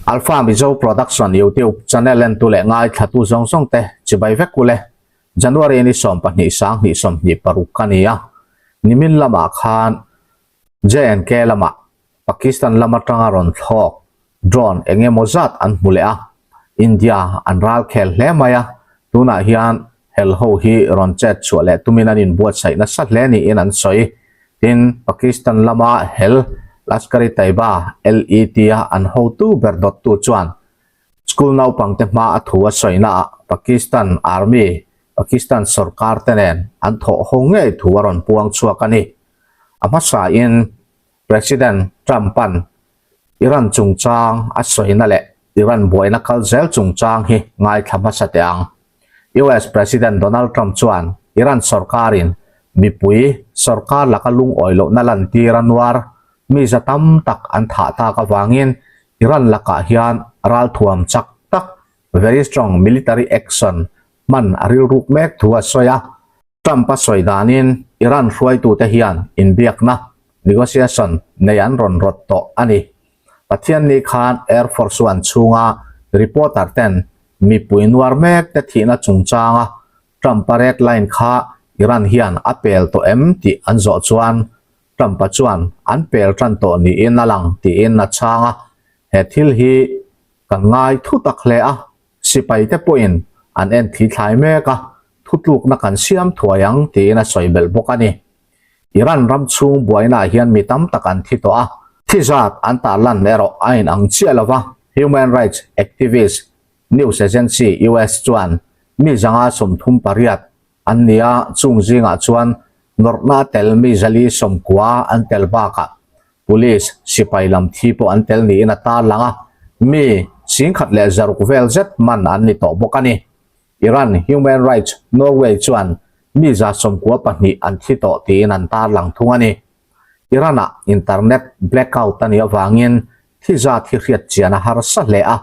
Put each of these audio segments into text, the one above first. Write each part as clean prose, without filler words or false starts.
Alpha Mizo Production YouTube channel entu leh ngaithlatu zawng zawng te chibai vek ule. January ni 12 sang hnih 26 ka ni a. Nimin lamah khan J&K lamah Pakistan lam atanga rawn thlawk drone eng emaw zat an hmu leh a, India an ral khel hle mai a, tunah hian hel ho hi rawn chet chhuah leh tumin an inbuatsaih nasa hle niin an sawi. Tin, Pakistan lama hel Lashkar-e-Taiba, LET, a an hotu ber dawttu chuan school naupangte hma a thu a sawinaah Pakistan Army, Pakistan sorkar te nen an thawh ho ngei thu a rawn puang chhuak a ni. A hmasain President Trump-a'n Iran chungchang a sawina leh Iran buaina kal zel chungchang hi ngaithla hmasa teh ang. US President Donald Trump chuan Iran sorkarin mipui sorkar laka lungawi lohna lantir a nuar mi za tam tak an thah tak avangin Iran lakah hian ralthuam chak tak, very strong military action, hman a rilruk mek thu a sawi a. Trump-a sawi danin Iran hruaitute hian inbiakna, negotiation, nei an rawn rawt tawh a ni. Pathianni khan Air Force One chhunga reporter ten mipui nuar mek te thihna chungchanga Trump-a red line kha Iran hian a pel tawh em tih an zawh chuan Trump-a chuan an pel tan tawh niin a lang tiin a chhang a, he thil hi kan ngai thu tak hle a. Sipaite pawhin an en thli thlai mek a, thutlukna kan siam thuai ang tiin a sawi belh bawk a ni. Iran ram chhung buainaah hian mi tam tak an thi tawh a, thi zat an tarlan erawh a inang chiah lo va, Human rights activist news agency US chuan mi zanga 38 an ni a, chung zingah chuan nawrhna a tel mi zali 90 an tel bakah Police sipai lam thi pawh an tel niin a tarlang a, mi 1106 vel zet man an ni tawh bawk a ni. Iran Human Rights Norway chuan mi 92 an thi tawh tiin an tarlang thung a ni. Iran-ah internet blackout a nih avangin thi zat hi hriat chian a harsa hle a,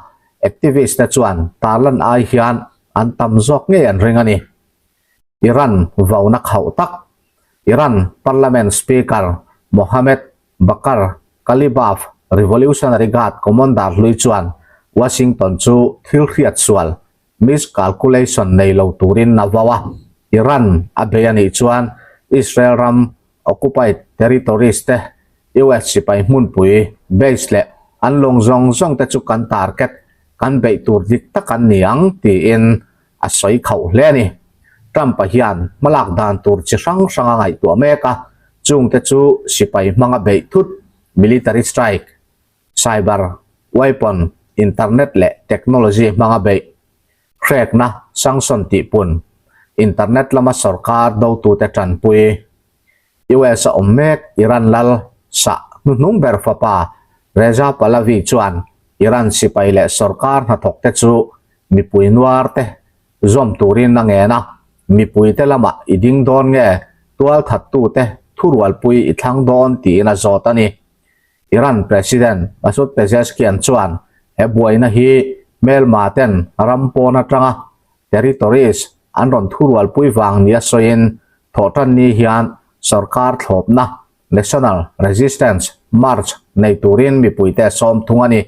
activist te chuan tarlan ai hian an tam zawk ngei an ring a ni. Iran vauna khauh tak Iran Parliament Speaker Mohammad Baqer Qalibaf Revolutionary Guard Commander hlui chuan Washington chu thil hriat sual, miscalculation, nei lo turin a vau a, Iran a bei a nih chuan Israel ram occupied territories te US sipai hmunpui, base, leh an lawng zawng zawng te chu kan target, kan beih tur dik tak an ni ang tiin a sawi khauh hle a ni. Trump-a hian hmalak dan tur chi hrang hrang a ngaihtuah mek a, chungte chu sipai hmanga beih thut, military strike, cyber weapon, internet leh technology hmanga beih, hrekna, sanction tihpun, internet lama sorkar dotute tanpui, US a awm mek Iran lal sah hnuhnung ber fapa Reza Pahlavi chuan Iran sipai leh sorkar hnathawkte chu mipui nuar te zawm turin a ngen a, mipuite lamah i ding dawn nge tualthattute thurualpui i thlang dawn tiin a zawt a ni. Iran President Masoud Pezeshkian chuan he buaina hi hmelma ten ram pawn atanga territories an rawn thurualpui vang nia sawiin thawhtanni hian sorkar thlawpna National Resistance March nei turin mipuite a sawm thung a ni.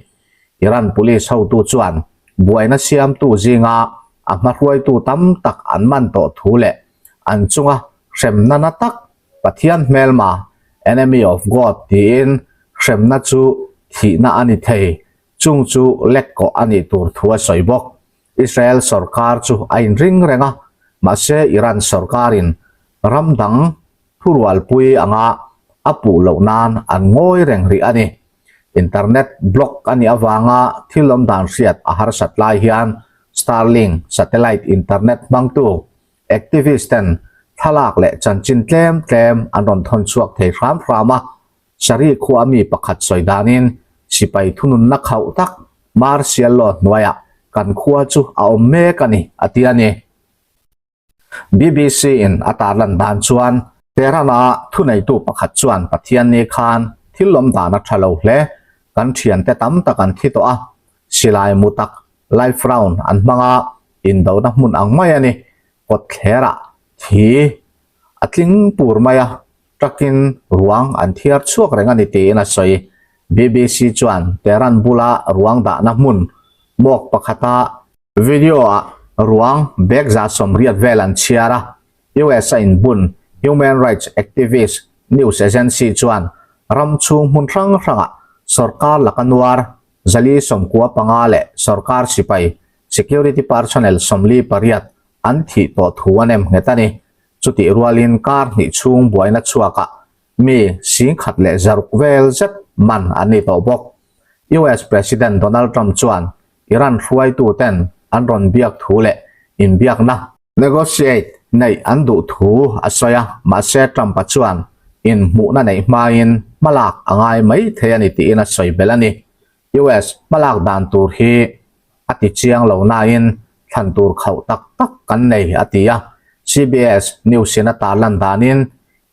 Iran police hotu chuan buaina siamtu zinga a hmahruaitu tam tak an man tawh thu leh an chunga hremna na tak Pathian hmelma, enemy of God, tiin hremna chu thihna a ni thei, chung chu lek kawh a nih tur thu a sawi bawk. Israel sorkar chu a inring reng a, mahse Iran sorkarin ram dang thurualpui anga a puh loh nan an ngawi reng rih a ni. Internet block a nih avanga thil awm dan hriat a harsat lai hian Starlink satellite internet hmangtu activist ten thlalak leh chanchin tlem tlem an rawn thawn chhuak thei hram hram a, Sari khua mi pakhat sawi danin sipai thununna khauh tak Martial Law hnuaiah kan khua chu a awm mek a ni, a ti a ni. BBC in a tarlan dan chuan Tehran-a thuneitu pakhat chuan Pathianni khan thil lawm dan a tha lo hle, kan thiante tam tak an thi tawh a, silai mu tak, life round, an hmang a, indona hmun ang mai a ni, kawtthlerah thi a tling pur mai a, truck-in ruang an thiar chhuak reng a ni tiin a sawi. BBC chuan Tehran bula ruang dahna hmun mawk pakhata video-ah ruang bag 180 vel an chhiar a. US a inbun Human Rights Activist News Agency chuan ram chhung hmun hrang hrangah sorkar laka nuar 495 leh sorkar sipai security personnel 48 an thih tawh thu a nem nghet a ni. Chutih rualin kar hnih chhung buaina chhuakah mi 1100 vel zet man an ni tawh bawk. US President Donald Trump chuan Iran hruaituten an rawn biak thu leh inbiakna, negotiate, neih an duh thu a sawi a, mahse Trump-a chuan inhmuhna neih hmain hmalak a ngai mai thei a ni tiin a sawi belh a ni. US hmalak dan tur hi a ti chiang lo nain thlan tur khauh tak tak kan nei a ti a, CBS News-in a tarlan danin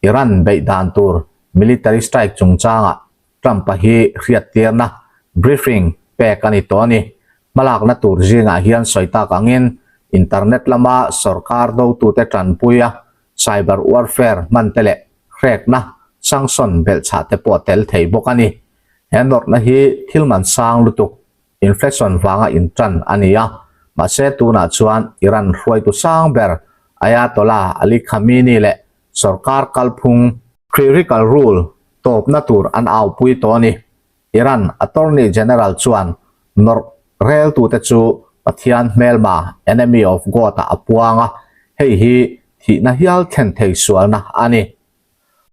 Iran beih dan tur military strike chungchangah Trump-a hi hriattirna, briefing, pek a ni tawh a ni. Hmalakna tur zingah hian sawi tak angin internet lama sorkar dotute tanpui a, cyber warfare hman te leh hrekna, sanction, belhchhah te pawh a tel thei bawk a ni. He nawrhna hi thil man sang lutuk, inflation, vanga intan a ni a, mahse tunah chuan Iran hruaitu sang ber Ayatollah Ali Khamenei leh sorkar kalphung, clerical rule, tawpna tur an aupui tawh a ni. Iran Attorney General chuan nawrh reltute chu Pathian hmelma, enemy of God, ah a puang a, hei hi thihna hial thlen thei sualna a ni.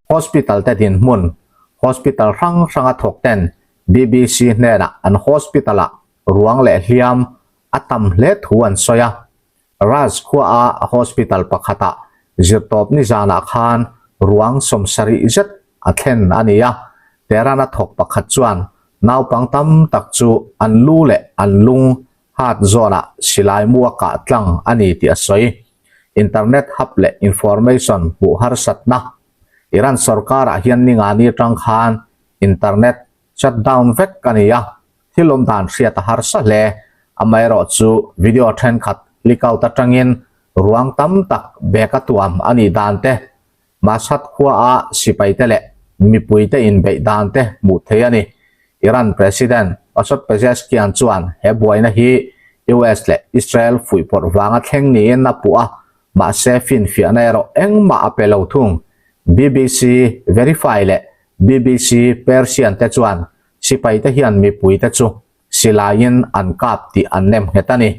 Hospital te dinhmun, Hospital hrang hranga thawk ten BBC hnenah an hospital ah ruang leh hliam a tam hle thu an sawi a. Raj khuaa hospital pakhatah zirtawp nizanah khan ruang 70 zet a thlen a ni a, Tehran-a thawk pakhat chuan naupang tam tak chu an lu leh an lung heart zawnah silai mu a kah tlang a ni tih a sawi. Internet hub leh information hmuh harsatna Iran sorkarah hian ningani atang khan internet shut down vek a ni a, thil awm dan hriat a harsa hle. Amaherawh chu video thenkhat leak out atangin ruang tam tak bag a tuam a nih dan te, Mashhad khuaa sipaite leh mipuite inbeih dan te hmuh theih a ni. Iran President Masoud Pezeshkian chuan he buaina hi US leh Israel fuihpawrh vanga thleng niin a puh a, mahse finfiahna erawh engmah a pe lo thung. BBC Verify leh BBC Persian te chuan sipaite hian mipuite chu silaiin an kap tih an nem nghet a ni.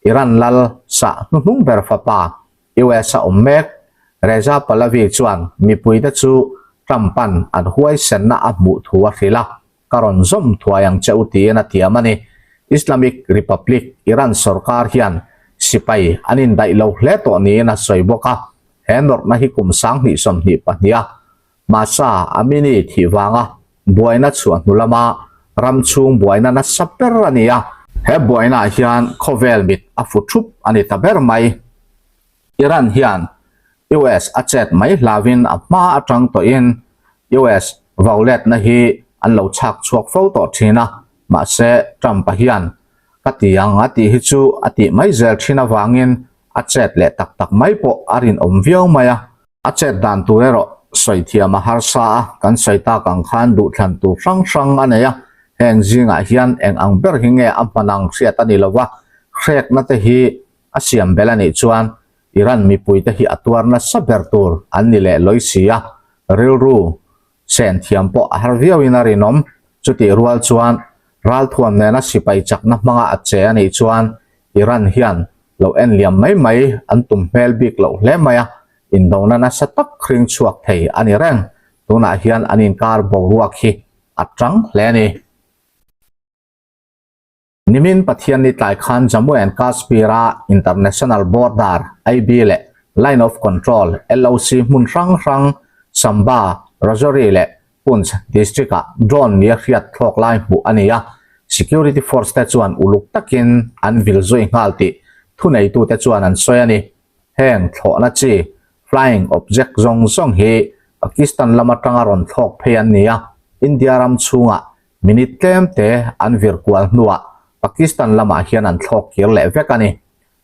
Iran lal sah hnuhnung ber fapa US a awm mek. Reza Pahlavi chuan mipuite chu Trump-a'n an huaisenna a hmuh thu a hrilh a, ka rawn zawm thuai ang che u tiin a tiam a ni. Islamic Republic Iran sorkar hian sipai an indaih lo hle tawh niin a sawi bawk a, he nawrhna hi kum 2022 a Mahsa Amini thih vanga buaina chhuah hnu lama ram chhung buaina nasa ber a ni a. He buainaah hian khawvel mit a fu thup a ni ta ber mai. Iran hian US a chet mai hlauin a hma atang tawhin US vauletna hi an lo chhak chhuak fo tawh thin a, mahse Trump-a hian ka ti ang a tih hi chu a tih mai zel thin avangin a chet leh tak tak mai pawh a rinawm viau mai a. A chet dan tur erawh sawi thiam a harsa a, kan sawi tak ang khan duhthlan tur hrang hrang a nei a, heng zingah hian eng ang ber hi nge a hman ang hriat a ni lo va, hrekna te hi a siam belh a nih chuan Iran mipuite hi a tuar nasa ber tur an ni leh lawi si a, rilru sen thiam pawh a har viauin a rinawm. Chutih rual chuan ralthuam nena sipai chakna hmanga a che a nih chuan Iran hian lo en liam mai mai an tum hmel bik loh hle mai a, indona nasa tak hring chhuak thei a ni reng. Tunah hian an inkar boruak hi a tang hle a ni. Nimin Pathianni tlai khan Jammu and Kashmir-a International Border, IB, leh Line of Control, LOC, hmun hrang hrang Samba, Rajouri leh Poonch district-ah drone nia hriat thlawk lai hmuh a ni a, security force te chuan uluk takin an vil zui nghal tih thuneitute chuan an sawi a ni. Heng thlawhna chi, flying object, zawng zawng hi Pakistan lam atanga rawn thlawk phei an ni a, India ram chhungah Minute tlem te an vir kual hnuah Pakistan lamah hian an thlawk kir leh vek a ni.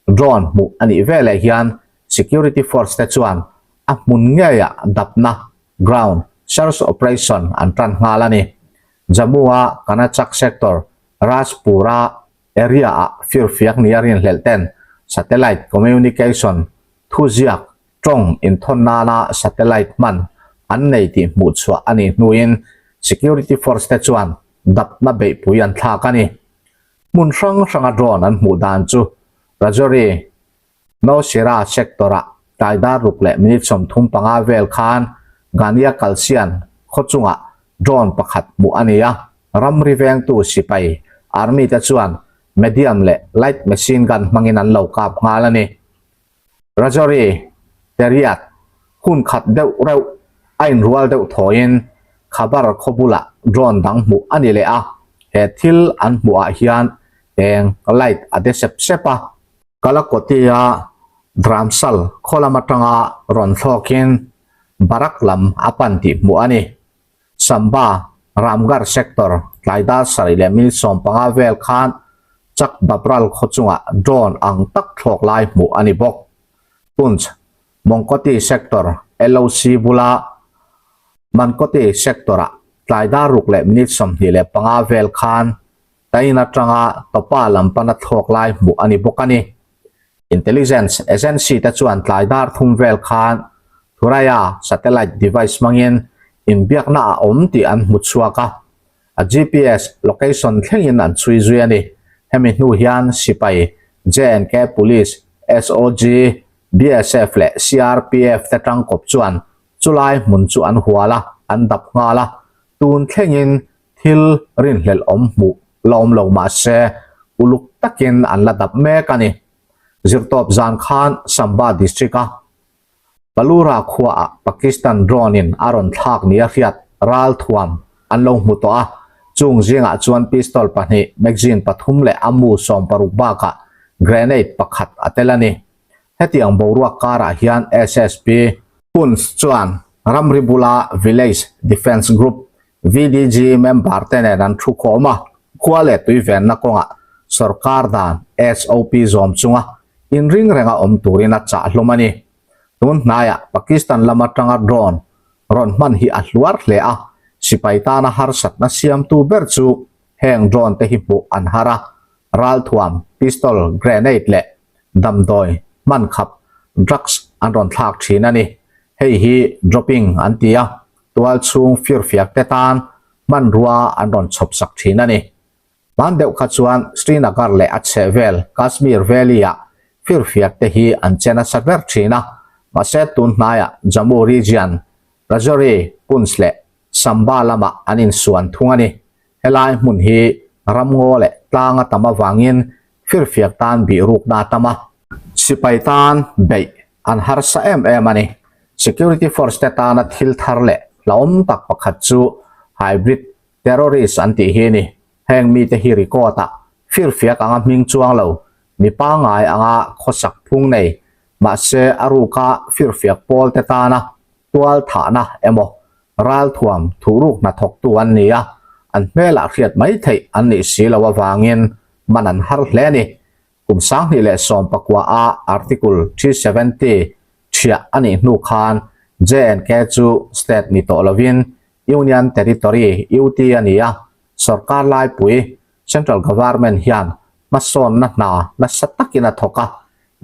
Drone hmuh a nih veleh hian security force te chuan a hmun ngeiah dapna, ground, search operation an tan nghal a ni. Jammu-a Kanachak Sector, Rajpura area-ah firfiak nia rinhlelh ten satellite communication thuziak tawng inthawn nana satellite hman an nei tih hmuh chhuah a nih hnuin security force te chuan dapna beihpui an thlak a ni. Hmun hrang hranga drone an hmuh dan chu Rajouri Nowshera sector-ah tlai dar ruk leh minute 35 vel khan Gania Kalsian khaw chungah drone pakhat hmuh a ni a, ramri vengtu sipai, army, te chuan medium leh light machine gun hmangin an lo kap nghal a ni. Rajouri, Teriat, hun khat deuh reuh a inrual deuh thawiin Khabar khaw bulah drone dang hmuh a ni leh a, he thil an hmuhah hian eng light a de sep sep a. Kalakotia Dramsal khaw lam atanga rawn thlawkin Barak lam a pan tih hmuh a ni. Samba, Ramgarh sector tlai dar sarih leh minute 15 vel khan Chak Babral khaw chungah drone ang tak thlawk lai hmuh a ni bawk. Punch, Mongkoti sector LOC bula Mankoti sector-ah tlai dar ruk leh minute 25 vel khan Tain atanga Topa lam pana thlawk lai hmuh a ni bawk a ni. Intelligence agency te chuan tlai dar thum vel khan Thuraya satellite device hmangin inbiakna a awm tih an hmu chhuak a, a GPS location thlengin an chhui zui a ni. Hemi hnu hian sipai, J&K Police, SOG, BSF leh CRPF te tangkawp chuan chulai hmun chu an hual a, an dap nghal a, tun thlengin Thil rinhlelh awm hmuh la awm lo mah se uluk takin an la dap mek a ni. Zirtawp zan khan Samba district-a Palura khuaah Pakistan drone-in a rawn thlak nia hriat ralthuam an lo hmu tawh a, chung zingah chuan pistol pahnih, magazine pathum leh a mu 60 bakah grenade pakhat a tel a ni. Hetiang boruak karah hian SSP Punch chuan ramri bula Village Defence Group VDG member te nen an thu khawm a, khua leh tui venna kawngah sorkar dan SOP zawm chunga inring renga awm turin a chah hlawm a ni. Tun hnaiah Pakistan lam atanga drone rawn hman hi a hluar hle a, sipai tana harsatna siamtu ber chu heng drone te hi hmuh an har a, ralthuam, pistol, grenade leh damdawi hman khap drugs an rawn thlak thin a ni. Hei hi dropping an ti a, tual chhung firfiak te tan hmanrua an rawn chhawp sak thin a ni. Hman deuh kha chuan Srinagar leh a chhehvel Kashmir Valley-ah firfiak te hi an che nasa ber thin a, mahse tun hnaiah Jammu region, Rajouri, Poonch leh Samba lamah an insuan thung a ni. Helai hmun hi ramngaw leh tlang a tam avangin firfiak tan bihrukna a tam a. Sipai tan beih an harsa em em a ni. Security force te tana thil thar leh hlauhawm tak pakhat chu hybrid terrorist an tih hi a ni. Heng mite hi record ah firfiak anga hming chuang lo, mi pangngai anga khawsak phung nei, mahse a ruka firfiak pawl te tana tual thahna emaw ralthuam thuhruk hnathawktu an ni a, an hmelah hriat mai theih an nih si loh avangin man an har hle a ni. Kum 2019 a Article 370 thiah a nih hnu khan J&K chu state ni tawh lovin Union Territory, UT, a ni a, sorkar laipui, Central Government, hian hmasawnna hna nasa takin a thawk a,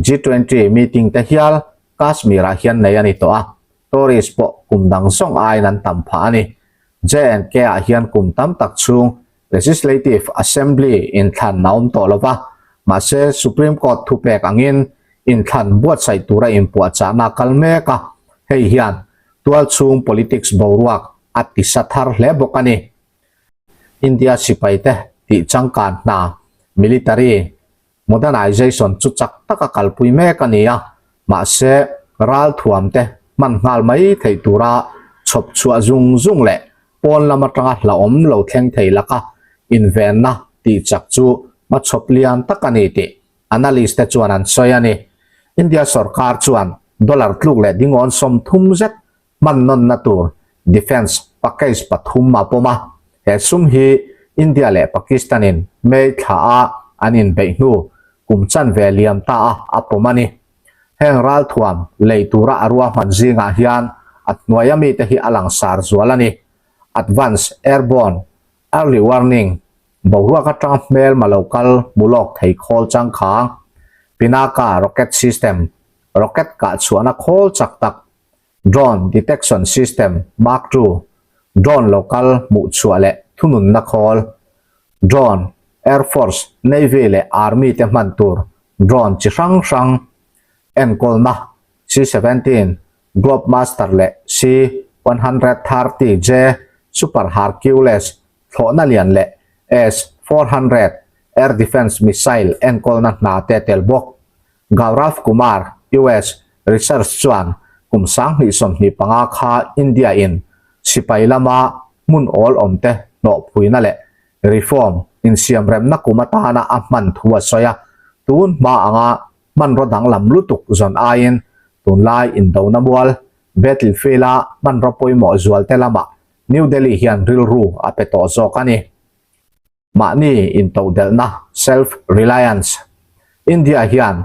G20 meeting te hial Kashmir-ah hian nei a ni tawh a, tourist pawh kum dang zawng aiin an tam phah a ni. J&K-ah hian kum tam tak chhung Legislative Assembly inthlan a awm tawh lo va, mahse Supreme Court thupek angin inthlan buatsaih tura inpuahchahna a kal mek a, hei hian tualchhung politics boruak a tisa thar hle bawk a ni. India sipaite tih changkan hna military Modernization chu chak taka kalpui mek a ni a, mahse ralthuam te hman nghal mai theih tura chhawp chhuah zung zung leh pawn lam atanga hlauhawm lo thleng thei laka invenna tih chak chu hmachhawp lian tak a ni tih analyst te chuan an sawi a ni. India sorkar chuan dollar tluk leh dingawn 30 zet hman nawnna tur defence package pathum a pawm a, he sum hi India leh Pakistan-in May thla a an inbeih hnu kum chanve liam ta a a pawm a ni. Heng ralthuam lei tura a ruahman zingah hian a hnuaia mite hi a langsar zual a ni. Advance Airborne. Early warning, boruak atanga hmelma lo kal hmu lawk thei khawl changkang, Pinaka rocket system, rocket kah chhuahna khawl chak tak, Drone detection system Mark ii, drone lo kal hmuh chhuah leh thununna khawl, drone, Air Force, Navy leh Army te hman tur drone chi hrang hrang enkawlna C-17 Globemaster leh C-130J Super Hercules thlawhna lian leh S-400 air defence missile enkawlna hna te tel bawk. Gaurav Kumar, US, Research chuan kum 2025 kha India in sipai lama hmun awl awmte hnawhphuina leh reform insiamremna kum atana a hman thu a sawi a, tun hma anga hmanraw danglam lutuk zawn aiin tunlai indona mual battlefield-a hmanraw pawimawh zualte lamah New Delhi hian rilru a pe tawh zawk a ni. Mahni intodelhna, self-reliance, India hian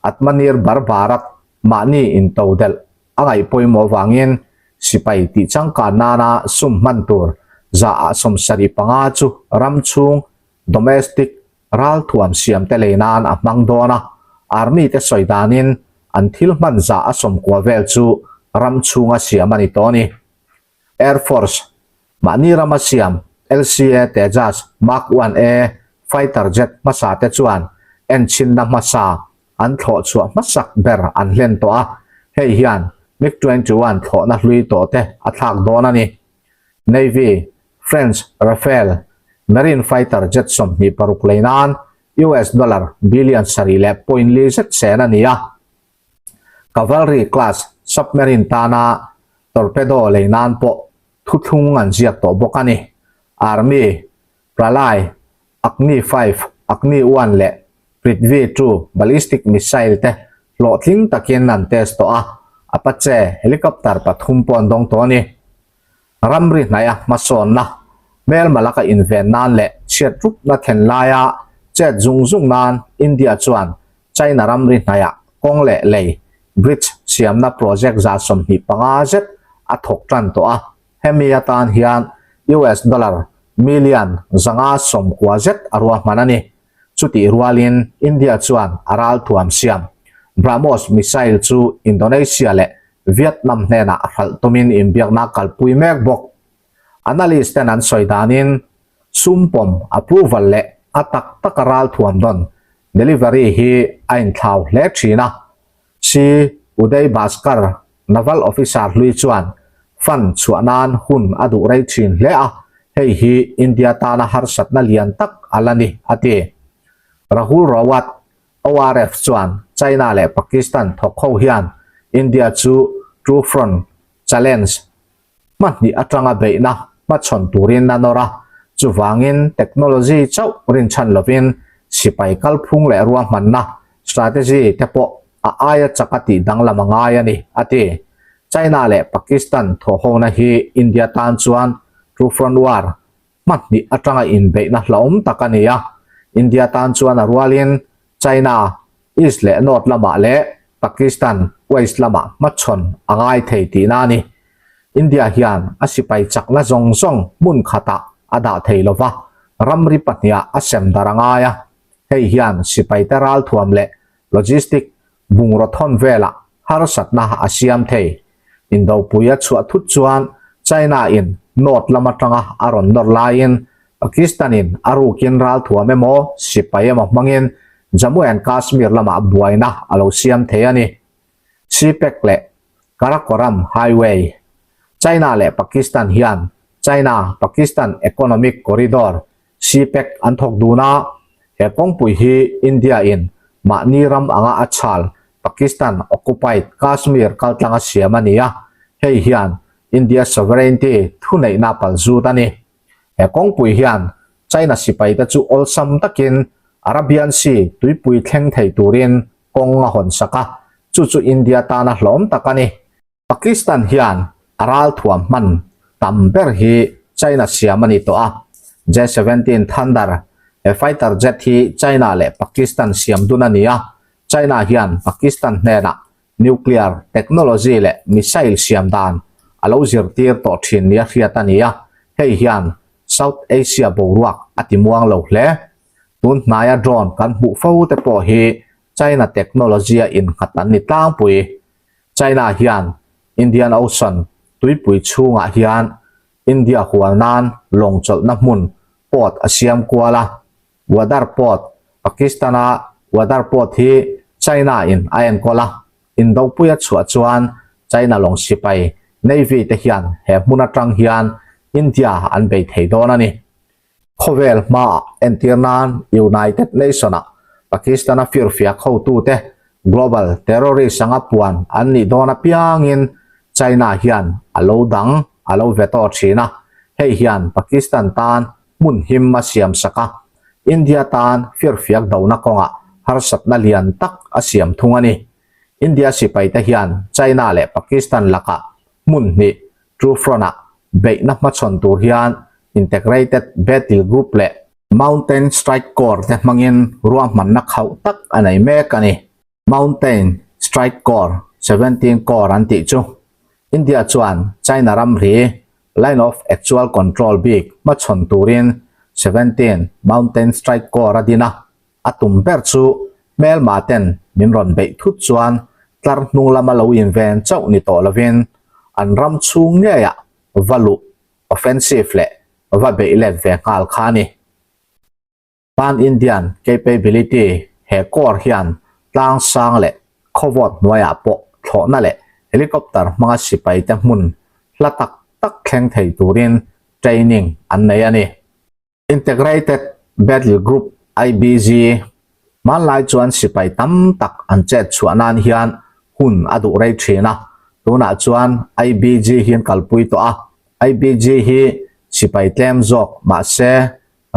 Atmanirbhar Bharat mahni intodelh a ngaih pawimawh vangin sipai tih changkan nana sum hman tur 75% chu ram chhung, domestic, ralthuam siamte lei nan a hmang dawn a, army te sawi danin an thil hman 90% vel chu ram chhunga siam a ni tawh a ni. Air Force, mahni rama siam LCA Tejas Mark 1A fighter jet hmasa te chuan enchhinna hmasa an thlawh chhuah hmasak ber an hlen tawh a, hei hian MiG 21 thlawhna hlui tawh te a thlak dawn a ni. Navy, French Rafale Marine fighter jet 26 lei nan US dollar billion sarih leh point li zet sen a ni a. Cavalry class submarine tana torpedo lei nan pawh thuthlung an ziak tawh bawk a ni. Army, Pralay, Agni-5, Agni-1 leh Prithvi-2 ballistic missile te hlawhtling takin an test tawh a, Apache helicopter pathum pawh an dawng tawh a ni. Ramri hnaia hmasawnna, hmelma laka inven nan leh chhiat rupna thlen laia chet zung zung nan India chuan China ramri hnaia kawng leh lei, bridge, siamna project 25% zet a thawk tan tawh a, hemi atan hian US dollar million 590 zet a ruahman a ni. Chutih rualin India chuan a ralthuam siam BrahMos missile chu Indonesia leh Vietnam hnenah hralh tumin inbiakna kalpui mek bawk. Analyst ten an sawi danin sum pawm approval leh a tak taka ralthuam dawn delivery hi a inthlau hle thin a. C. Uday Bhaskar, Naval Officer hlui chuan fund chhuah nan hun a duh rei thin hle a, hei hi India tana harsatna lian tak a la ni, a ti. Rahul Rawat, ORF chuan China leh Pakistan thawk ho hian India chu Two Front Challenge hmahnih atanga beihna hmachhawn turin a nawr a, chuvangin technology chauh rinchhan lovin sipai kalphung leh ruahmanna, strategy, te pawh a aia chak a tih danglam a ngai a ni, a ti. China leh Pakistan thawhhona hi India tan chuan Two Front War hmahnih atanga inbeihna hlauhawm tak a ni a, India tan chuan a rualin China, East leh North lamah leh Pakistan, West lamah hmachhawn a ngai thei tihna a ni. India hian a sipai chakna zawng zawng hmun khatah a dah thei lova, ramri pahnihah a sem dar a ngai a. Hei hian sipaite ralthuam leh logistic bungraw thawn velah harsatna a siam thei. Indopui a chhuah thut chuan China in North lam atanga a rawn nawr laiin Pakistan in a rukin ralthuam emaw sipai emaw hmangin Jammu and Kashmir lamah buaina a lo siam thei a ni. CPEC leh Karakoram Highway China leh Pakistan hian China Pakistan Economic Corridor CPEC an thawk dun a, he kawngpui hi India in mahni ram anga a chhal Pakistan occupied Kashmir kaltlanga siam a ni a, hei hian India sovereignty thuneihna pal zut a ni. He kawngpui hian China sipaite chu awlsam takin Arabian Sea tuipui thleng thei turin kawng a hawn sak a, chu chu India tana hlawm tak a ni. Pakistan hian a ralthuam hman tam ber hi China siam a ni tawh a, J-17 Thunder he fighter jet hi China leh Pakistan siam dun a ni a, China hian Pakistan hnenah nuclear technology leh missile siam dan a lo zirtir tawh thin nia hriat a ni a, hei hian. South Asia boruak a ti muang lo hle. Tun hnaia drone kan hmuh fo te pawh hi China technology a innghat an ni tlangpui. China hian Indian Ocean tuipui chhungah hian India hual nan lawng chawlhna hmun port a siam kual a. Gwadar Port, Pakistan-a Gwadar Port hi China-in a enkawl a, indopui a chhuah chuan China lawng sipai Navy te hian he hmun atang hian India an bei thei dawn a ni. Khawvel hmaah entir nan United Nation-ah Pakistan-a firfiak hotute global terrorist anga puan an nih dawn apiangin China hian a lo dang a lo veto thin a, hei hian Pakistan tan hmun him a siam sak a, India tan firfiak dona kawngah harsatna lian tak a siam thung a ni. India sipaite hian China leh Pakistan lakah hmun hnih True Front-ah beihna hmachhawn tur hian Integrated Battle Group leh Mountain Strike Corps te hmangin ruahmanna khauh tak a nei mek a ni. Mountain Strike Corps, 17 Corps an tih chu India chuan China ramri Line of Actual Control bik hmachhawn turin 17 Mountain Strike Corps a din a, a tum ber chu hmelma ten min rawn beih thut chuan tlar hnung lama lo inven chauh ni tawh lovin an ram chhung ngeiah va luh, offensive, leh va beih let ve nghal kha a ni. Pan Indian Capability he Corps hian tlang sang leh khawvawt hnuaiah pawh thlawhna leh helicopter hmanga sipaite hmun hla tak tak thleng thei turin training an nei a ni. Integrated Battle Group, IBG, hmanlai chuan sipai tam tak an chet chhuah nan hian hun a duh rei thin a, tunah chuan IBG hi an kalpui tawh a, IBG hi sipai tlem zawk mahse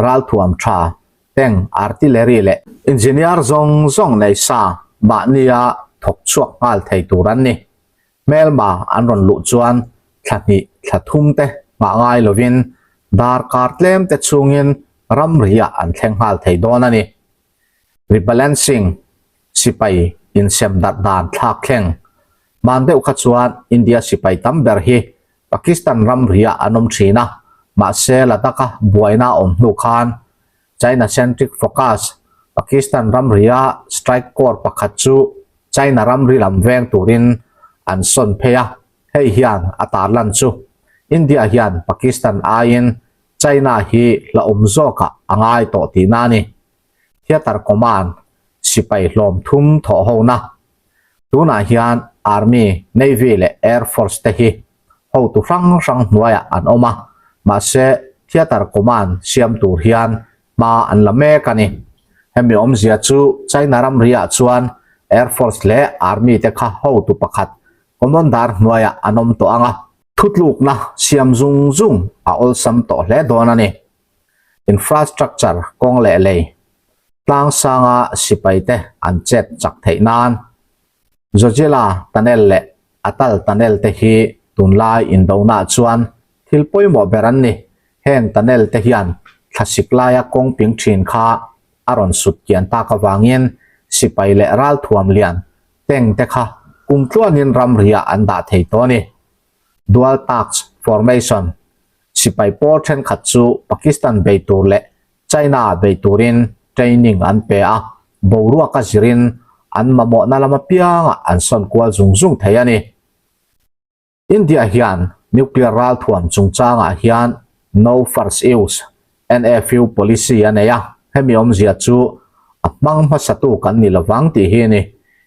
ralthuam tha, tank, artillery leh engineer zawng zawng nei sa mahnia thawk chhuak nghal thei tur an ni. Hmelma an rawn luh chuan thla hnih thla thum te nghah ngai lovin darkar tlem te chhungin ramriah an thleng nghal thei dawn a ni. Rebalancing, sipai insem darh dan thlak thleng. Hman deuh kha chuan India sipai tam ber hi Pakistan ramriah an awm thin a, mahse Ladakh-a buaina a awm hnu khan China-centric focus, Pakistan ramria strike corps pakhat chu China ramri lam veng turin an sawn phei a, hei hian a tarlan chu India hian Pakistan aiin China hi hlauhawm zawkah a ngai tawh tihna a ni. Theatre Command sipai hlawm thum thawh hona Tunah hian Army, Navy leh Air Force te hi hotu hrang hrang hnuaiah an awm a, mahse Theatre Command siam tur hian hma an la mek a ni. Hemi awmzia chu China ramriah chuan Air Force leh Army te kha hotu pakhat Commander hnuaiah an awm tawh ang a, thutlukna siam zung zung a awlsam tawh hle dawn a ni. Infrastructure kawng leh lei tlang sanga sipaite an chet chak theih nan Zojila Tunnel leh Atal Tunnel te hi tunlai indonah chuan thil pawimawh ber an ni. Heng tunnel te hian thlasik laia kawng ping thin kha a rawn sut kian tak avangin sipai leh ralthuam lian tank te kha kum tluanin ramriah an dah thei tawh a ni. Dual Task Formation Sipai pawl thenkhat chu Pakistan bei tur leh China bei turin training an pe a, boruak a zirin an mamawhna lam apiangah an sawn kual zung zung thei a ni. India hian nuclear ralthuam chungchangah hian No First Use, NFU, policy a nei a, hemi awmzia chu a hmang hmasatu kan ni lovang tih hi a ni.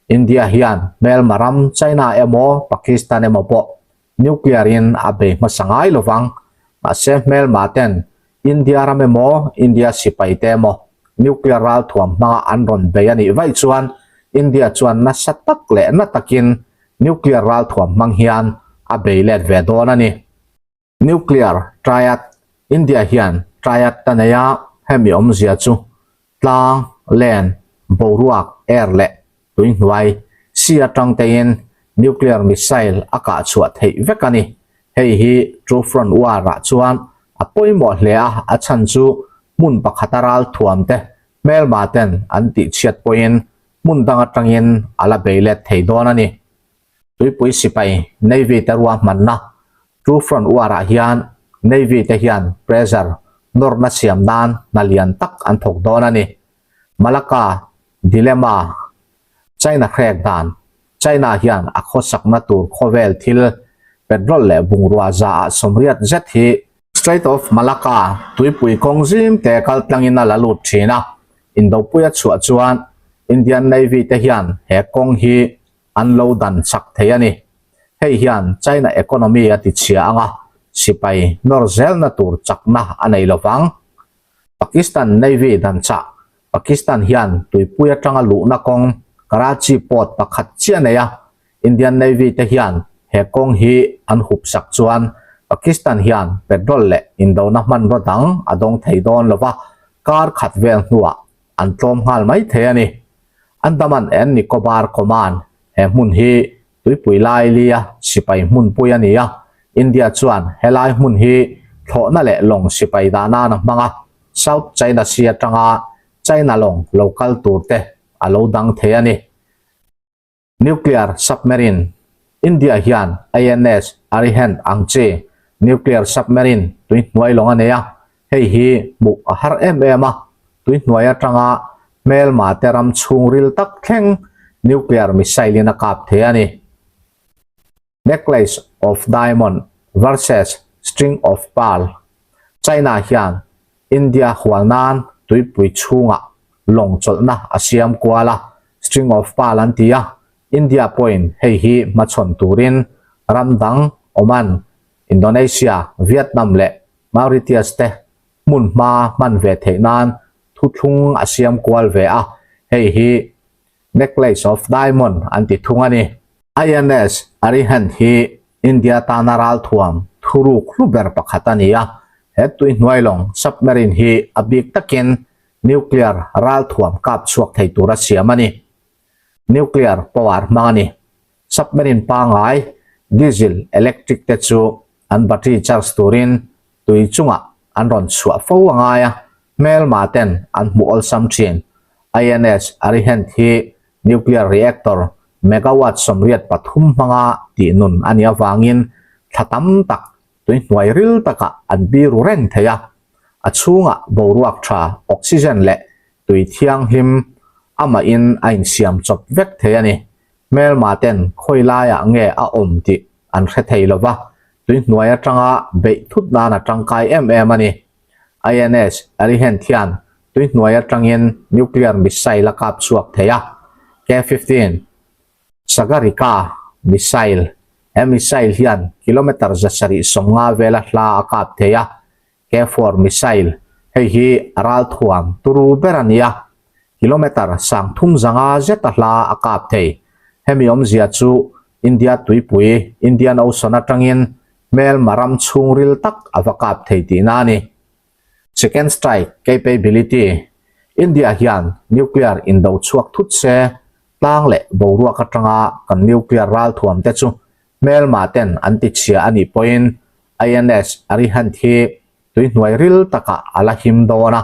India hian hmelma ram China emaw Pakistan emaw pawh Nuclear in a bei hmasa ngai lovang, mahse hmelma ten India ram emaw India sipai te emaw nuclear ralthuam hmanga an rawn bei a nih vaih chuan India chuan nasa tak leh na takin nuclear ralthuam hmang hian a bei let ve dawn a ni. Nuclear Triad, India hian triad ta nei a, hemi awmzia chu Tlang, land, boruak, air, leh tuihnuai, sea, atang tein nuclear missile a kah chhuah theih vek a ni. Hei hi True Front War-ah chuan a pawimawh hle a, a chhan chu hmun pakhata ralthuam te hmelma ten an tihchhiat pawhin hmun dang atangin a la bei let thei dawn a ni. Tuipui sipai Navy te ruahmanna Two Front War-ah hian Navy te hian pressure Nawrna siam nan hna lian tak an thawk dawn a ni. Malacca Dilemma, China hrek dan, China hian a khawsakna tur khawvel thil, petrol leh bungrua za ah 80 zet hi Strait of Malacca tuipui kawng zim te kal tlangin a la lut thin a, Indopui a chhuah chuan Indian Navy te hian he kawng hi an lo dan chak thei a ni. Hei hian China economy a tichhia ang a, sipai nawr zelna tur chakna a nei lo vang. Pakistan Navy dan chah Pakistan hian tuipui atanga luhna kawng Karachi port pakhat chiah nei a, Indian Navy te hian he kawng hi an hup sak chuan Pakistan hian petrol leh indona hmanraw dang a dawng thei dawn lo va, kar khat vel hnuah an tlawm nghal mai thei a ni. Andaman and Nicobar Command he hmun hi tuipui lai lia sipai hmunpui a ni a, India chuan helai hmun hi thlawhna leh lawng sipai dah nan a hmang a, South China Sea atanga China lawng lo kal tur te a lo dang thei a ni. Nuclear Submarine, India hian INS Arihant ang chi nuclear submarine tuihnuai lawng a nei a, hei hi hmuh a har em em a, tuihnuai atanga hmelma te ram chhungril tak thleng nuclear missile in a kap thei a ni. Necklace of Diamond versus String of Pearl, China hian India hual nan tuipui chhungah lawng chawlhna a siam kual a, String of Pearl an ti a, India pawhin hei hi hmachhawn turin ram dang Oman, Indonesia, Vietnam leh Mauritius te hmun hma hman ve theih nan thuthlung a siam kual ve a, hei hi Necklace of Diamond an ti thung a ni. INS Arihant hi India tana ralthuam thuruk hlu ber pakhat a ni a, he tuihnuai lawng submarine hi a bik takin nuclear ralthuam kap chhuak thei tura siam a ni. Nuclear power hmang a ni. Submarine pangngai, diesel, electric te chu an battery charge turin tui chungah an rawn chhuah fo a ngai a, hmelma ten an hmuh awlsam thin. INS Arihant hi nuclear reactor megawatt 83 hmanga tihnun a nih avangin thla tam tak tui hnuai ril takah an biru reng thei a, a chhungah boruak tha oxygen leh tui thianghlim amahin a insiam chawp vek thei a ni. Hmelma ten khawi laiah nge a awm tih an hre thei lo va, tui hnuai atanga beih thut nan a tangkai em em a ni. INS Arihant hian tui hnuai atangin nuclear missile a kap chhuak thei a, K-15 Sagarika missile, he missile hian kilometre 750 vela hla a kap thei a, K-4 missile, hei hi ralthuam turu ber a ni a, kilometre 3500 zeta hla a kap thei. Hemi awmzia chu India tuipui, Indian Ocean atangin hmelma ram chhungril tak a va kap thei tihna a ni. Second strike capability, India hian nuclear indo chhuak thut se, tlang leh boruak atanga kan nuclear ralthuam te chu hmelma ten an ti chhia a nih pawhin INS Arihant hi tuihnuai ril takah a la him dawn a,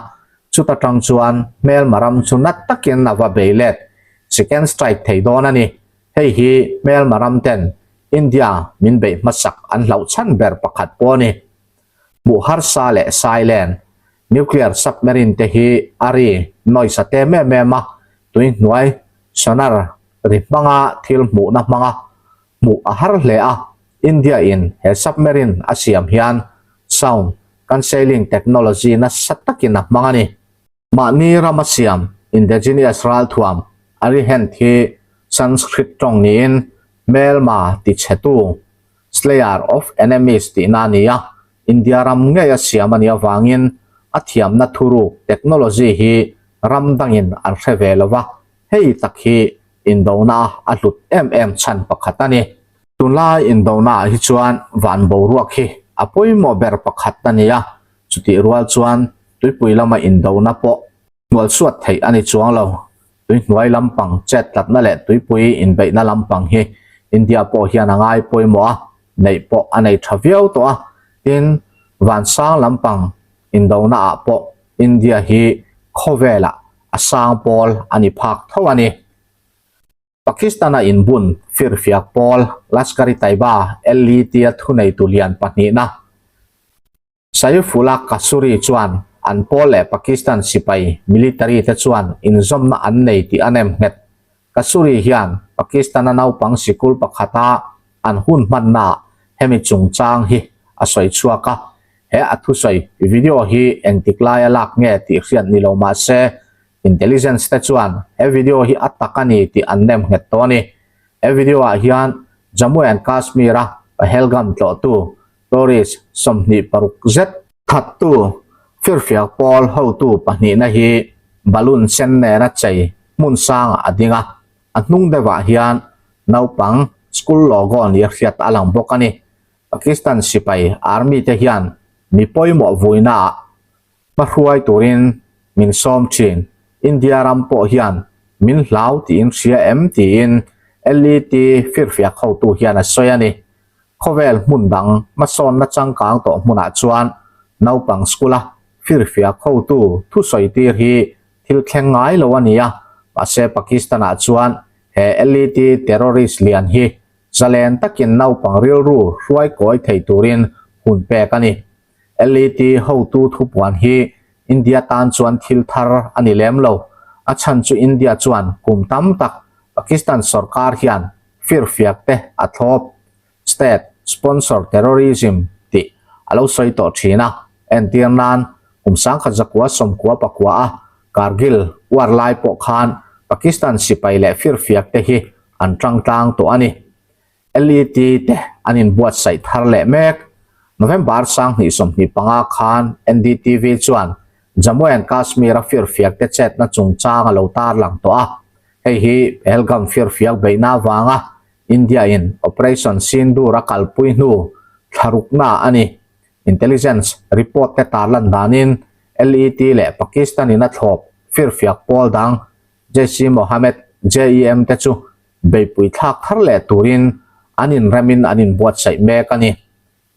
chuta tang chuan hmelma ram chu nat takin a va bei let, second strike thei dawn a ni. Hei hi hmelma ram ten India min beih hmasak an hlauh chhan ber pakhat pawh a ni. Hmuh harsa leh silent nuclear submarine te hi a ri noise a tem em em a, tuihnuai sonar ri hmanga thil hmuhna hmanga hmuh a har hle a, India in he submarine a siam hian sound cancelling technology nasa takin a hmang a ni. Mahni rama siam indigenous ralthuam Arihant hi Sanskrit tawng niin hmelma tichhetu, slayer of enemies tihna a ni a, India ram ngei a siam a nih avangin a thiamna thuruk technology hi ram dangin an hre ve lo va, hei tak hi indona a hlut em em chhan pakhat a ni. Tunlai indona ah hi chuan van boruak hi a pawimawh ber pakhat a ni a, chutih rual chuan tuipui lama indona pawh hnual suat theih a ni chuang lo. Tuihnuai lampang chet tlatna leh tuipui inbeihna lampang hi India pawh hian a ngai pawimawh a, neih pawh a nei tha viau tawh a, tin vansang lampang indona ah pawh India hi khawvelah a sang pawl a ni phak tho a ni. Pakistan-a inbun firfiak pawl Lashkar-e-Taiba, LET-a thuneitu lian pahnihna. Saifullah Kasuri chuan an pawl leh Pakistan sipai military te chuan inzawmna an nei tih a nem nghet. Kasuri hian Pakistan-a naupang sikul pakhata an hun hmannaah hemi chungchang hi a sawi chhuak a, he a thusawi video hi engtik laia lak nge tih hriat ni lo mah se intelligence te chuan he video hi a tak a ni tih an nem nghet tawh a ni. He video ah hian Jammu and Kashmir-a Pahelgam tlawhtu tourist 26 zet thattu firfiak pawl hotu pahnihna hi balloon sen nena chei hmun sangah a ding a, a hnung deuhah hian naupang school logo ni a hriat a lang bawk a ni. Pakistan sipai army te hian mi pawimawh vuinaah hmahruai turin min sawm thin. India ram pawh hian min hlau tiin hria em tiin LET firfiak hotu hian a sawi a ni. Khawvel hmun dang hmasawnna changkang tawh hmunah chuan naupang school-a firfiak hotu thusawi tir hi thil thleng ngai lo a ni a, mahse Pakistan-ah chuan he LET terrorist lian hi zalen takin naupang rilru hruai kawi thei turin hun pek a ni. LET hotu thupuan hi India tan chuan thil thar a ni lem lo. A chhan chu India chuan kum tam tak Pakistan sorkar hian firfiak te a thlawp, state sponsor terrorism, tih a lo sawi tawh thin a. Entir nan kum 1999 a Kargil war lai pawh khan Pakistan sipai leh firfiak te hi an tang tlang tawh a ni. LET te an inbuatsaih thar leh mek. November 2025 khan NDTV chuan Jammu and Kashmir-a firfiak te chetna chungchang a lo tarlang tawh a. Hei hi Pahalgam firfiak beihna avanga India-in Operation Sindoor a kalpui hnu thlarukna a ni. Intelligence report te tarlan danin LET leh Pakistan-in a thlawp firfiak pawl dang Jaish-e-Mohammed, JEM, te chu beihpui thlak thar leh turin an inremin an inbuatsaih mek a ni.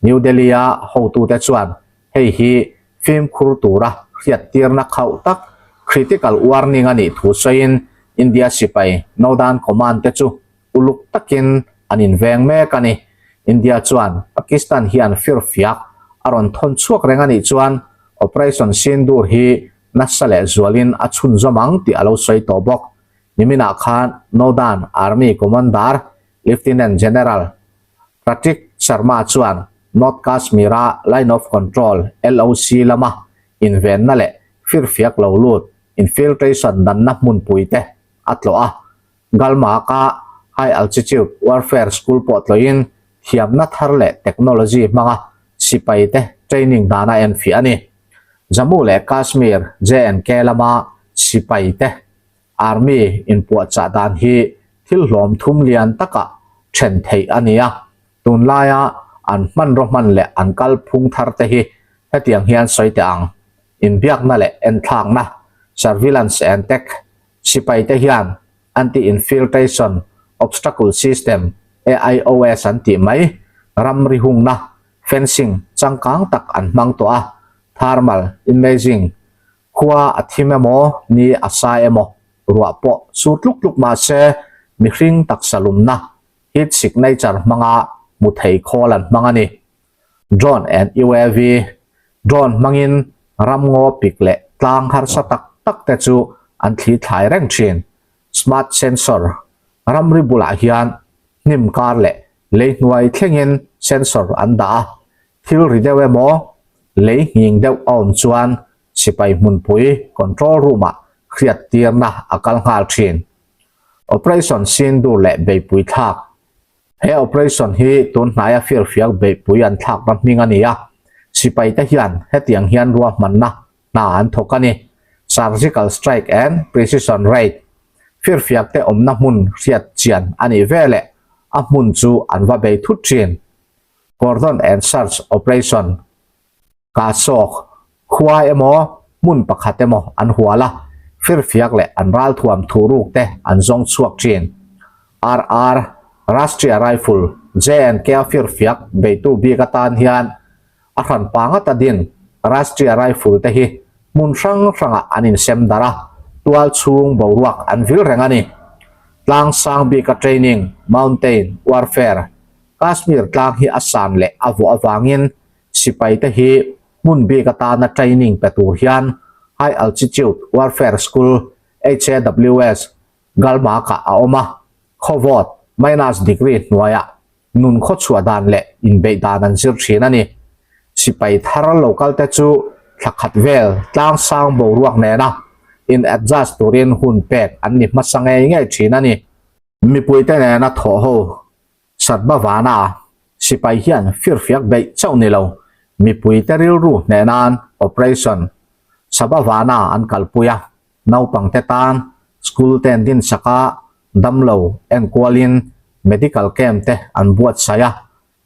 New Delhi-a hotute chuan hei hi fimkhur tura hriattirna khauh tak, critical warning, a nih thu sawiin India sipai Northern Command te chu uluk takin an inveng mek a ni. India chuan Pakistan hian firfiak a rawn thawn chhuak reng a nih chuan Operation Sindoor hi nasa leh zualin a chhunzawm ang tih a lo sawi tawh bawk. Niminah khan Northern Army Commander Lieutenant General Pratik Sharma chuan North Kashmir-a Line of Control, LOC, lama invenna leh firfiak lo lut, infiltration, danna hmunpui te a tlawh a. Galmarg-a High Altitude Warfare School pawh tlawhin thiamna thar leh technology hmanga sipai te training dan a enfiah a ni. Jammu leh Kashmir, J&K, lama sipai te Army inpuahchah dan hi thil hlawm thum lian takah then theih a ni a, tunlaia an hmanraw hman leh an kalphung thar te hi hetiang hian sawi teh ang, inbiakna leh enthlakna, surveillance and tech, sipai te hian anti-infiltration obstacle system, AIOS an tih mai, ramri hungna, fencing, changkang tak an hmang tawh a, thermal imaging, Khua a thim emaw, ni a sa emaw, ruah pawh sur tluk tluk mah se mihring taksa lumna, heat signature, hmanga hmu thei khawl an hmang a ni. Drone and UAV, Drone hmangin ramngaw pik leh tlang harsa tak tak te chu an thli thlai reng thin. Smart sensor, Ramri bulah hian hnim kar leh lei hnuai thlengin sensor an dah a, Thil ri deuh emaw, lei nghing deuh a awm chuan sipai hmunpui control room-ah hriattirna a kal nghal thin. Operation Sindoor leh beihpui thlak He operation hi tun hnaia firfiak beihpui an thlakna hming a ni a, sipaite hian hetiang hian ruahmanna hna an thawk a ni. Surgical strike and precision raid Firfiakte awmna hmun hriat chian a nih veleh a hmun chu an va bei thut thin. Cordon and Search Operation, Kasawk, khua emaw hmun pakhat emaw an hual a, firfiak leh an ralthuam thuruk te an zawng chhuak thin. RR, Rashtriya Rifle, J&K a firfiak beitu bik atan hian a hran pa ngata din Rashtriya Rifle te hi hmun hrang hrangah an insem darh a, tual chhung boruak an vil reng a ni. Tlang sang bika training, Mountain Warfare, Kashmir tlang hi a san leh a vawh avangin sipai te hi hmun bik atana training pe tur hian High Altitude Warfare School, HAWS, Galmak-ah a awm a, khawvawt, minus degree, hnuaiah nun khawchhuah dan leh inbeih dan an zir thin a ni. Sipai thar lo kalte chu thla khat vel tlang sang boruak nena in adjust turin hun pek an ni hmasa ngei ngei thin a ni. Mipuite nena thawh ho Satbavana sipai hian firfiak beih chauh ni lo, mipuite rilru hneh nan Operation Sabavana an kalpui a, naupangte tan school te an dinsak a, damlo enkualin medical camp te an buatsaih a,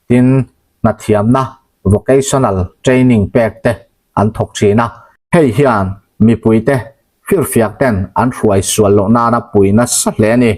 tin hnathiamna vocational training pek te an thawk thin a. Hei hian mipuite firfiak ten an hruai sual loh nana pui nasa hle a ni.